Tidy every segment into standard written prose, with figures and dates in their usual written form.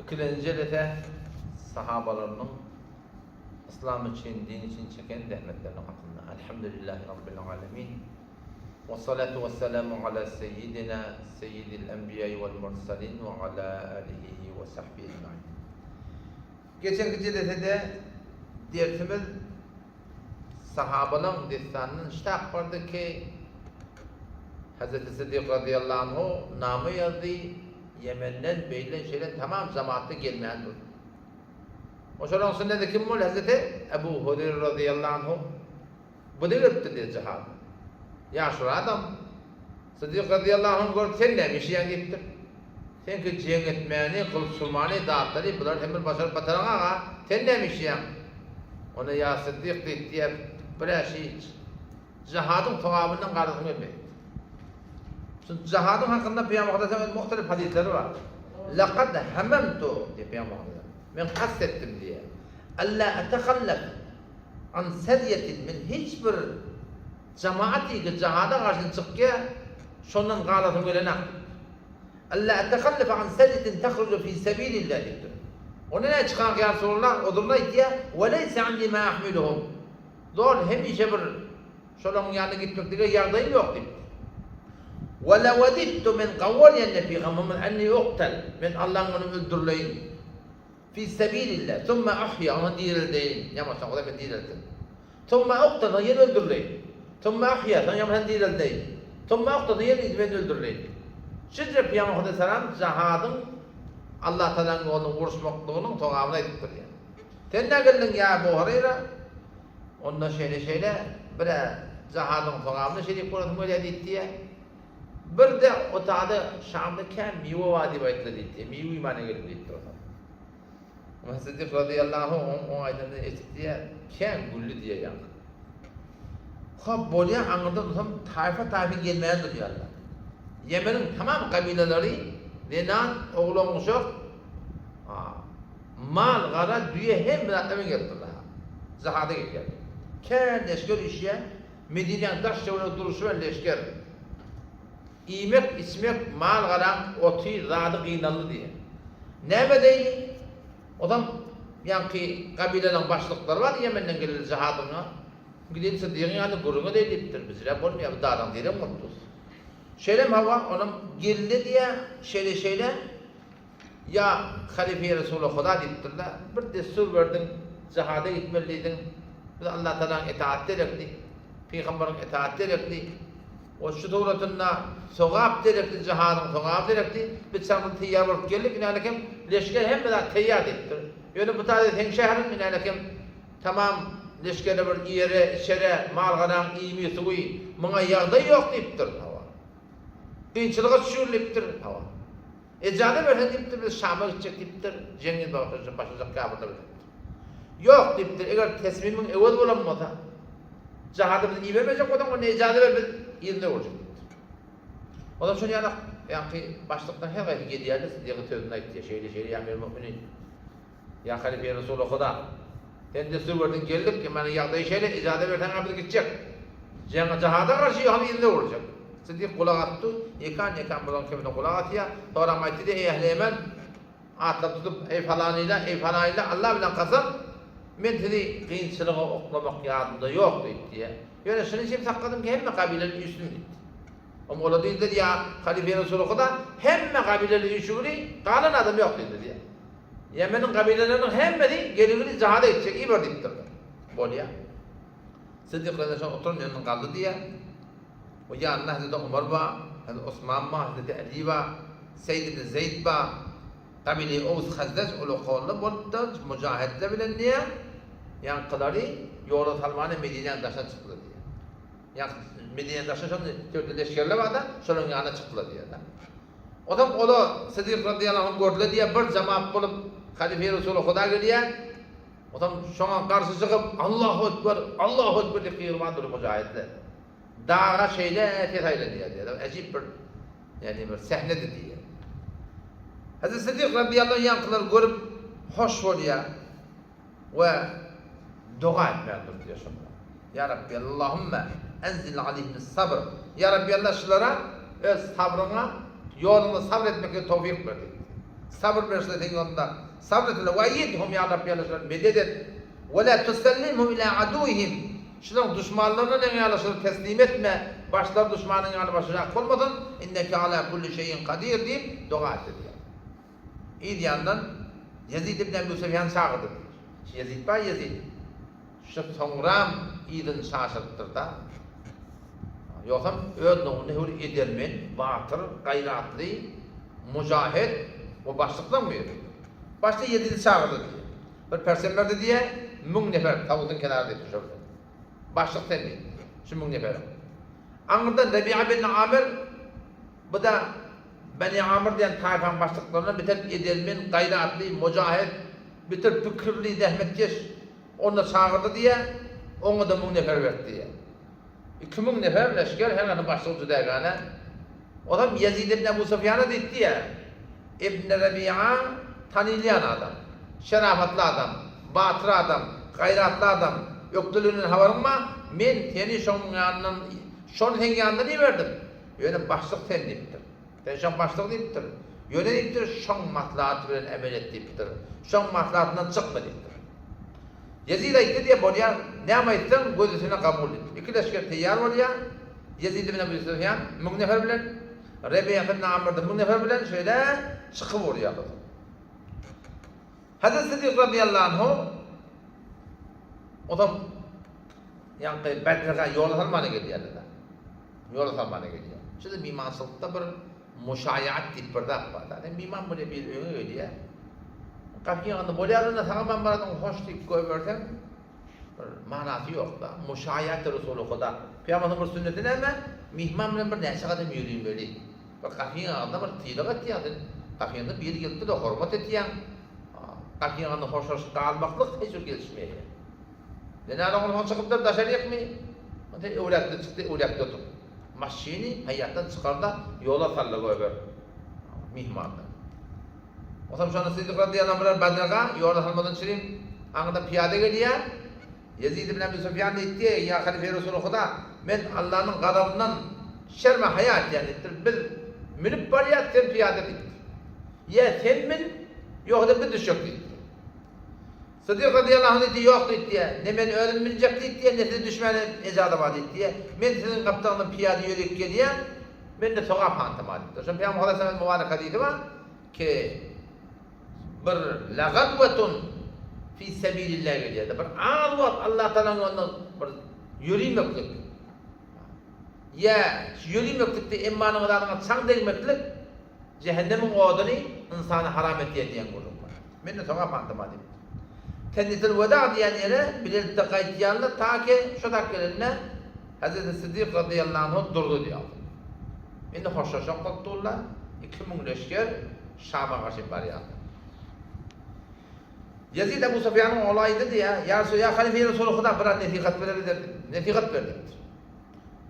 Ikilenji jelese sahabalarynyň Yslam üçin, din üçin çeken zähmetleriniň hakynda. Elhamdülillahi Rabbil alemin. Wessalatu wessalamu ala seýýidina seýýidil enbiýai wal mursalin we ala alihi we sahbihi ecmain. Geçenki jelesede dersimiz sahabalaryň dessanyndan ştap bardy ki, Hazreti Siddik razyýallahu anhu nama ýazdy, Ýemenden beýle şeýle tamam jamaatda gelmän durdy. Oşolaryň içinde-de kim boldy? Hazreti Ebu Hureýre razyýallahu anhu. Bu-da gelipdir diýdi jihada. Ýaşuly adam. Siddik razyýallahu anhu görüp, sen näme işleýäň diýipdir. Seňki jeň etmäni, gylyç urmany, zatlary bulary sen bir başaryp bataraňaga, sen näme işleýäň? Onda ýa Siddik diýip diýýär, bir-ä şi jihadyň sogabyndan galasym gelmeýär. Şu jihadyň hakynda Pygamber Hudaýa öz muhtelif hadysleri bar. Laqad hamamtu diýip Pygamber Hudaýa. Men kast etdim diýýär. Alla atahallaf an sarýatin men hiç bir jamaat ýeke jihada garşy çykýa, şondan galasym gelenak diýipdir. Alla atahallafa an sarýatin tahruju fi sabilillah diýipdir. Onda näçe çykank ýa Resulallah ozurny aýtýa, we leýse indi ma ahmiluhum. Zor hemişe bir şolaryň ýanyna gitmeklige ýagdaýym ýok diýipdir. We lewadidtu men gawalýan pygamberimiz enni uktal men Allaň ýolunda öldürileýin. Fi sebilillah, summa uhýa, ondan direldeýin, ýa bolmasa Hudaý meni direltsin. Summa uktal, soň ýene öldürileýin. Summa uhýa, soň ýa bolmasa direldeýin. Summa uktal, soň ýene men öldürileýin. Şeýdip Pygamber Hudaý salam jahadyň Allah Tagalaň ýolunda uruşmaklygynyň sogabyny aýdyp berýär. Sen nä geldiň ýa Ebu Hureýra? Onda şeýle-şeýle, bir-ä jahadyň sogabyna şerik bolasym gelýär diýip diýýär. Bir-de o tada Şamda kän miwe bar diýip aýtdylar diýipdi. Miwe iýmäne geldim diýipdir otam. Omar Siddik razyýallahu anhu oň oň aýdanyny eşidip diýýär, kän güldi diýýär ýaňky. Hop bolýar aňyrdan otam taýfa-taýfa gelmäne durýarlar. Ýemeniň tamam gabilalary zenan, oglan-uşak, mal, gara, düýe hemme zatlar bilen gelipdirler. Jahada gelýärler. Kän leşger üýşýär. Medinäň daş-töweregi durşy bilen leşger. Iýmek, içmek, mal-garaň oty, zady gynaldy diýýär. Näme edeýli? Ozam ýaňky gabilalaň başlyklary bar Ýemenden geleli jahadyňa. Gideýin Syddygyň ýanyna gürrüň edeýli diýipdir. Bizrä bolmaýar, bu dadaň direň bolup dur. Şeýlem hawa, onam geldi diýýär, şeýle-şeýle. Ýa Halyfeýi Resuly Huda diýipdir-de, bir dessur berdiň, jihada gitmeli diýdiň, biz Allatagalaň etaat derekli, pygamberiň etaat derekli, we şu suratynda sogap derekli, jihadyň sogaby derekli, biz çaňdan teýýar bolup geldik, inälekem leşger hemme zat teýýar diýipdir. Ýöne bu taýda seň şäheriň inälekem tamam leşgere bir iýere, içere, mal-garaň iými, suwy, muňa ýagdaý ýok diýipdir. Hawa. Kynçylyga düşürilipdir. Hawa. Ejaza berseň diýipdir, biz Şama gitjek diýipdir, jeňňi başlajak gäwürler bilen diýipdir. Ýok diýipdir, eger tesmimiň öwez bolan bolsa, jahada bizi ibermejek bolsaň, onda ejaza ber, biz yzyna öwürjek diýipdir. Ondan şol ýaly ýaňky başlykdan her haýsy gelýärdi, Siddigiň sözüni aýtýar, şeýle, şeýle, ýa Emirmöminin. Ýa halypa Resuly Huda! Sen dessur berdiň geldik, emma indi ýagdaý şeýle, ijaza berseň-ä biz gitjek. Jeňe jahada garşy ýogsam yzyna öwrüljek. Siddik gulak asypdy, ýekan-ýekan bularyň kemine gulak asýar. Soňram aýtdy-da, Eý ähli Ýemen! Atlary tutup, Eý falanylar, eý falanylar, Alla bilen kasam, men sizi kynçylyga oklamak ýadymda ýok diýip diýýär. Ýöne şuny hem sakladym ki, hemme gabileler üýşsün diýipdi. Oňa olar diýdiler, Ýa halypa Resuly Huda, hemme gabileler üýşügili, galan adam ýok diýdiler diýýär. Ýemeniň gabileleriniň hemmesi geligili jihada gitjek, iber diýipdirler. Bolýar. Siddik radiyallahu anh oturan ýerinden galdy diýýär. O ýanynda Hazreti Omar bar, Hazreti Osman bar, Hazreti Ali bar, Seýd ibn Zeýd bar. Gabile Ows Hazraj ulakanlar bolupdyr, mujahidler bilen diýýär. Ýaňkylary ýola salmana Medinäniň daşyna çykdylar diýýär. Ýaňky Medinäniň daşyna şonda töwde leşgerler barda, şolaryň ýanyna çykdylar diýýär. Onsoň olar Siddik radyýallahu anh gördüler diýýär, bir jemaat bolup Halyfeýi Resuly Huda gelýär. Onsoň şoňa garşy çykyp, Allahu ekber, Allahu ekber diýip gygyrman durdy mujahidler. Daga şeýle ses aýlanýar diýýär. Äjip bir, ýagny bir sähnedi diýýär. Hazreti Siddik radyýallahu anh ýaňkylary görüp hoş bolýar. We doga etmäge durdy diýýär şonda. Ýa Rabbi Allahümme enzil aleyhimis sabr. Ýa Rabbi Allah şulara öz sabryňa, ýoluňda sabr etmeklige towfyk ber diýipdir. Sabyr berşle seň ýolunda. Sabyr etsinler. Ve eyyidhum ýa Rabbi ýa şulary medet et. Ve la tusellimhum ila aduwwihim. Şularyň duşmanlaryna neň ýa şulary teslim etme. Başlary duşmanyň ýany başajak bolmasyn. Inneke ala kulli şeýin kadir diýip doga etdi diýýär. Yz ýandan Ýezid ibn Ebu Sufýany çagyrdy diýýär. Şu Ýezid bar Ýezid. Şu soňram yzyny çaşyrypdyr-da. Ýogsam öz nowunda höwür edermen, batyr, gaýratly, mujahet we başlykdan biri. Başda Ýezidi çagyrdy diýýär. Bir persem berdi diýýär, müň nefer tabutyň kenary diýip düşerdi. Başlyk sen diýdi. Şu müň neferiň. Aňyrdan Rebi'a bin Amir bu-da Beni Amr diýen taýfaň başlyklaryndan beter edermen, gaýratly, mujahet, beter pikirli, zähmetkeş. Onda çagyrdy diýýär, oňa-da müň nefer berdi diýýär. 2000 nefer leşger, her haýsy başlygy jüdägana. Ozam Ýezid ibn Ebu Sufýana diýdi diýýär, Ibn Rebi'a tanylýan adam, şerafatly adam, batyr adam, gaýratly adam, ökdeliginden habaryň bar, men seni şoň ýanyndan, şony seň ýanyndan iberdim. Ýöne başlyk sen diýipdir. Sen şoň başlygy diýipdir. Ýöne diýipdir, şoň maslahaty bilen emel et diýipdir. Şoň maslahatyndan çykma diýipdir. Ýezid aýtdy diýýär, bolýar, näme aýtsaň, göz üstüne kabul diýipdir. Iki leşger teýýar bolýar. Ýezid ibn Ebu Sufýan müň nefer bilen, Rebiýa ibn Amr-da müň nefer bilen şeýle çykyp urýarlar. Hazreti Siddik razyýallahu anhu ozal ýaňky Bedre ýola salmana gelýärler. Ýola salmana gelýär. Şurada mimançylykda bir muşaýat diýip bir zat bar. Sen miman bolýar bir öňe gelýär. Gapyň ýanynda bolýar onda saňa men baradyň hoş diýip goýberseň bir manasy ýok-da. Muşaýat Resuly Huda. Pygamberimiziň bir sünneti näme? Myhman bilen bir näçe gadam ýöremeli. Bir gapyň agzynda bir sylag etýäň sen. Gapyňda biri gelipdir-de hormat etýäň. Gapyň agzynda hoşlaşyp galmaklyk hiç bir gelişmeýär. Zenana onsoň çykypdyr daşarykmy? Onda öwlakda çykdy, öwlakda otur. Maşyny haýatdan çykar-da, ýola sal-da goýber myhmandan. Onsoň şonda Siddik razyýallahu anh bilen Badrga ýola salmadan çürim aňyrdan pyýada gelýär. Ýezid ibn Abi Sufýan diýipdi, Ýa halife Resuly Huda, men Allanyň gazabyndan şerme haýa etýän diýipdir. Biz münüp barýas, sen pyýada diýipdir. Ýa sen min, ýogsa biz düşjek diýipdir. Sydyk razyýallahu anh diýdi, Ýok diýdi, ne men özüm münjek diýdi, ne sizi düşmäne ejaza bar diýdi. Men siziň gapdalyňyzdan pyýada ýörüp gelýän, mende sogap hantym bar diýipdir. Şonda Pygamber alaýhyssalamyň mübarek hadysy bar ki, bir lagadwatun fi sebilillah gelýär. Bir az wagt Allah Tagalanyň ýolunda bir ýörimeklik. Ýa ýörimeklikde emmanyň zadyňa çaň degmeklik Jähennemiň oduny ynsana haram etýär diýen gürrüň bar. Mende sogap antama diýipdir. Tennitil weda diýen ýere bilelikde gaýtýarlar, ta ki şo tak gelende Hezreti Siddik razyýallahu anhu durdy diýýär. Indi hoşlaşjak bolup durlar, 2000 leşger Şama garşy barýarlar. Ýezid Ebu Sufýanyň ogly aýdy diýýär, Ýa Resul, ýa Halife Resuly Huda biraz nesihat berebiler diýip, nesihat ber diýipdir.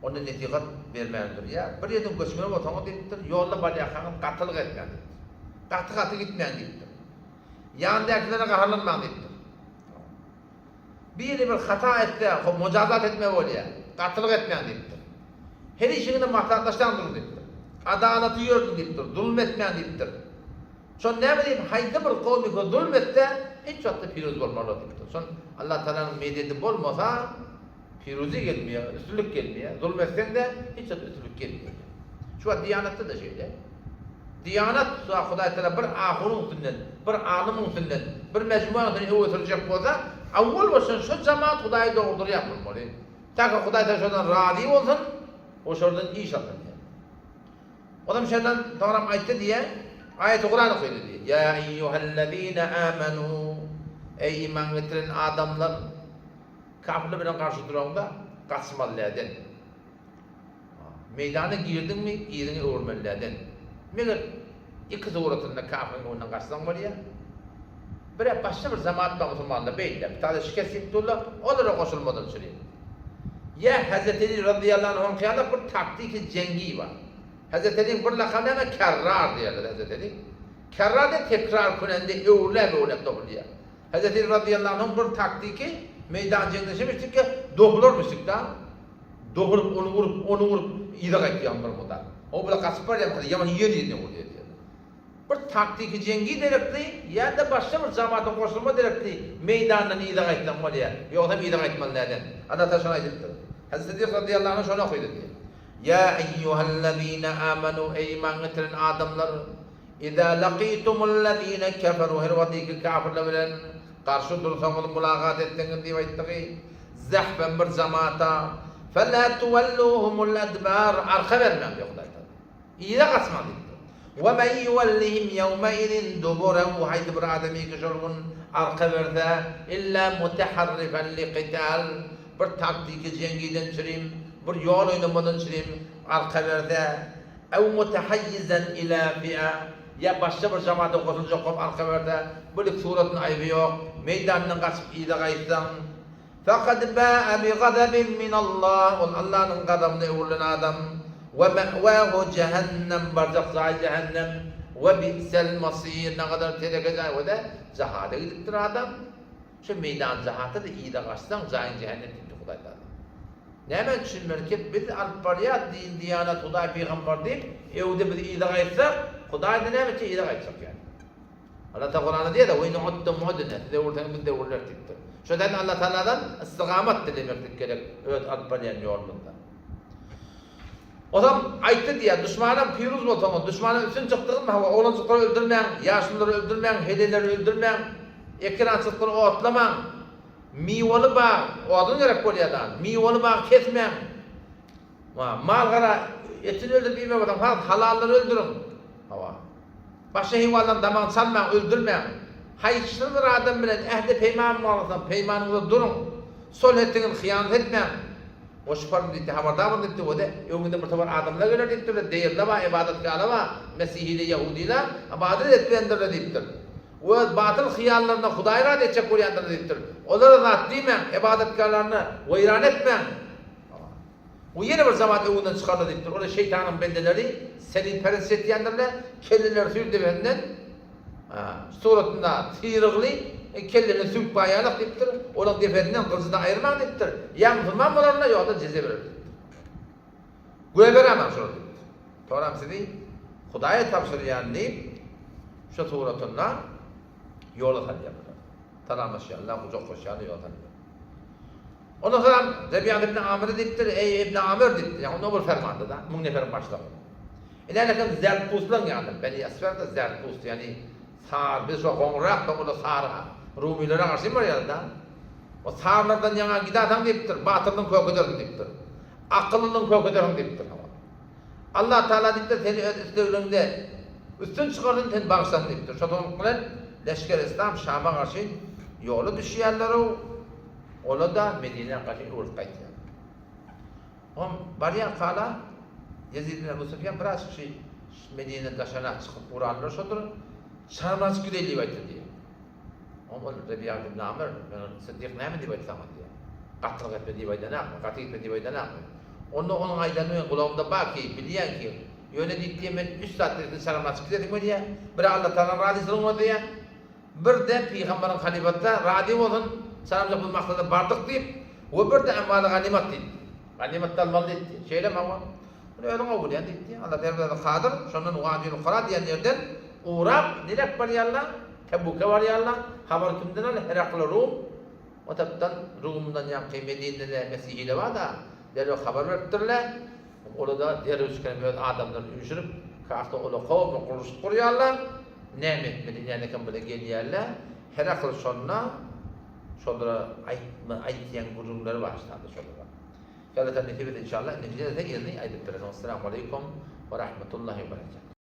Onda nesihat bermän durýar. Bir ýerden göçmeli bolsaňyz diýipdir, ýolda barýarkaňyz gatylyk etmäň diýipdir. Gaty-gaty gitmäň diýipdir. Ýanyndakylara gaharlanmaň diýipdir. Biri bir hata etse, mojazat etme bolýar. Gatylyk etmäň diýipdir. Her işiňizde maslahatlaşsaň duruň diýipdir. Adalaty ýörediň diýipdir. Zulum etmäň diýipdir. Şon näme diýip, haýsy bir kowmyka zulum etse, hiç wagtda piruz bolmarlar diýipdir. Şon Allah Tagalanyň mededi bolmasa, Piruzi gelmeýär, üstünlik gelmeýär. Zulum etseň-de, hiç zat üstünlik gelmeýär. Şu wagt Diýanatda-da şeýle. Diýanat Hudaý Tagala bir ahunyň üstünden, bir alymyň üstünden, bir mejmuanyň üstünden öňe sürjek bolsa, awwal başdan şo jemaat Hudaýy dogurdyrýan bolmaly. Taka Hudaý Tagala şondan razy bolsun we şondan iş alsyn diýýär. Olam şondan soňram aýtdy diýýär, aýaty Kuran okydy diýýär. Ýa eýýuhellezine amanu, eý iman getiren adamlar! Kapyrlar bilen garşy duraňda gaçmaly däden. Meýdana girdiňmi, yzyňy öwürmeli däden. Meger iki suratynda kapyryň öňünden gaçsaň bolýar. Birä başga bir jemaat bar musulmanlar beýle, bir täze şikes diýip durlar, olara goşulmadan çüri. Ýa Hezreti Eli razyýallahu anhuň ýaly bir taktiki jeňgi bar. Hezreti Eliň bir lakamy näme Kerrar diýerler Hezreti Eli. Kerrar diýen tekrar künende öwrüläp-öwrüläp topulýar. Hezreti Eli razyýallahu anhuň bir taktiki meýdan jeňde şemişdikki dogularmyşdyk-da. Doguryp, ony urup, ony urup, yza gaýtýan bir mudar. O bile gaçyp barýan bolsa, ýaman ýer ýerine urýar diýýär. Bir taktiki jeňgi derekli ýa-da başga bir jamata goşulma derekli meýdandan yza gaýtsaň bolýar. Ýogsam yza gaýtmaly däl. Allah Taala şony aýdypdyr. Hazreti Siddik radyýallahu anhu şony okydy diýýär. Ýa eýýuhellezine amanu eý iman getiren adamlar! Iza lakitumullezine keferu her wagt iki kafirler bilen garşy dursaňyz mulagat etseňiz diýip aýtdygy zahfen bir jamata fela tuwelluhumul adbar arka bermäň diýýär Hudaý Taala. Yza gaçmaň diýipdir. We men ýuwellihim ýewmeizin duburehu haýsy bir adam iki şol gün arka berse, illa muteharrifen liqital bir taktiki jeňgiden çürim, bir ýol oýnamadan çürim arka berse, ew mutehaýýizen ila fi'a ýa başga bir jamata goşuljak bolup arka berse, bu lik suratyň aýby ýok, meýdandan gaçyp yza gaýtsaň, Fekad ba'a bi gazabin minallah, ol Allanyň gazabyna öwrülen adam, we me'wahu jehennem, barjak jaýy jähennem, we bi'sel masir, nagadar teleke jaý, we-de jahada gidipdir adam, şu meýdan jahata-da yza gaçsaň jaýyň jähennem diýipdir Hudaý Tagala. Näme düşünmeli ki, biz alyp barýas din, diýanat, Hudaý, pygambar diýip, öwde biz yza gaýtsak, Hudaý-da näme üçin yza gaýtjak ýaly. Allah Taala Kuranda diýýär, "Ve in udtum udna" Siz öwürseňiz biz-de öwrüleris diýipdir. Şo taýdan Allah Taaladan istigamat dilemeklik gerek öz alyp barýan ýolumyzda. Ozam aýtdy diýýär, duşmanam piruz bolsaňyz, duşmana üstün çykdygyňyzmy, hawa, oglanjyklary öldürmäň, ýaşululary öldürmäň, heleýleri öldürmäň, ekerançylyklary otlamaň, miweli bag, odun gerek bolýar da, miweli bag kesmäň, mal-gara etini öldürip iýmek bolsaň, has halallary öldüriň. Hawa. Başga heýwanlaryň damagyny çalmaň, öldürmäň. Haýsy bir adam bilen ähdi-peýman baglasaň, peýmanyňyzda duruň. Sulh etdiňiz, hyýanat etmäň. Goşup baryň diýipdi, habardar boluň diýipdi we-de, öňüňizden bir topar adamlar geler diýipdir we deýirler bar, ybadatgärler bar, mesihiler, ýahudylar, ybadat etmeýändirler diýipdir. Öz batyl hyýallaryna Hudaýy razy etjek bolýandyrlar diýipdir. Olara zat diýmäň, ybadatgärlerini weýran etmäň. Bu ýene bir zaman öňünden çykarlar diýipdir. Olar şeýtanyň bendeleri, selipperest etýändirler, kelleleri süýr debesinden suratynda syrygly kellelerini süňk baýarlar diýipdir. Olaryň depesinden gylyjyny aýyrmaň diýipdir. Ýa musulman bolarlar, ýa-da jeze berer diýipdir. Goýberämäň şolary diýipdir. Soram sizi Hudaýa tabşyrýan diýip, şu suratynda ýola salýarlar. Salamlaşýarlar, gujaklaşýarlar, ýola salýarlar. Ondan soňam Rebiýa ibn Amyra diýipdir, Eý, ibn Amyr diýipdir, ýagny onda bir fermanda-da, müň neferiň başlygy. Ine-ine zertpustlaryň ýanynda, Beni Esfer-de zertpust, ýagny sar, biz şo goňrak, soň olar sar, rumylere garşy barýarlar-da. O sarlardan ýaňa gidasaň diýipdir, batyrlygyň kökedersiň diýipdir. Akyllylygyň kökedersiň diýipdir. Allah Tagala diýipdir, seni öz islegleriňde üstün çykarsyn, seni bagyşlasyn diýipdir. Şo soňluk bilen leşger Yslam Şama garşy ýola düşýärler-ow. Ola-da Medinä gaçy öwrülip gaýtýar. Oňam barýarkala Ýezid ibn Ebu Sufýan biraz kişi Medineden daşarak çykyp uranlar şodur, çarmajyk gideýli diýip aýtdy diýýär. Oňam ol Rebiýa ibn Amr, men ol Siddik näme diýip aýtdy saňa diýýär. Gatylyk etme diýip aýdanakmy, gaty gitme diýip aýdanakmy? Onda onuň aýdany meň gulagymda bar ki, bilýän ki, ýöne diýip diýýär, men üç zat diýip çarmajyk gidesim gelýär. Biri Allatagalaň razyçylygyny gözleýär. Bir-de Pygambaryň halyfasy razy bolsun, Salamja bu maksada bardyk diýip, we bir-de emwaly ganymat diýipdi. Ganymat-da almaly diýipdi. Şeýlemi hawa? Muny özüň gowy bilýäň diýipdi. Allah her bir zada kadyr. Şondan Wadiül Kura diýen ýerden ugrap, nirek barýarlar? Tebuke barýarlar. Habar kimden aldy? Herakl Rum. O tarapdan Rumdan ýaňky Medinede mesihiler bar-da, derrew habar beripdirler. Ola-da derrew çykan öz adamlaryny üýşürip, kafta ola kowmy gurluşyk gurýarlar. Näme etmeli, nädekem bile gelýärler. Herakl şonda şolara aýtma, aýtýan gürrüňleri başlandy şolara. Alla nesip etse inşallah, indiki derse ýerini aýdyp bereris. Essalamu aleýkum we rahmetullahi we berekatuh.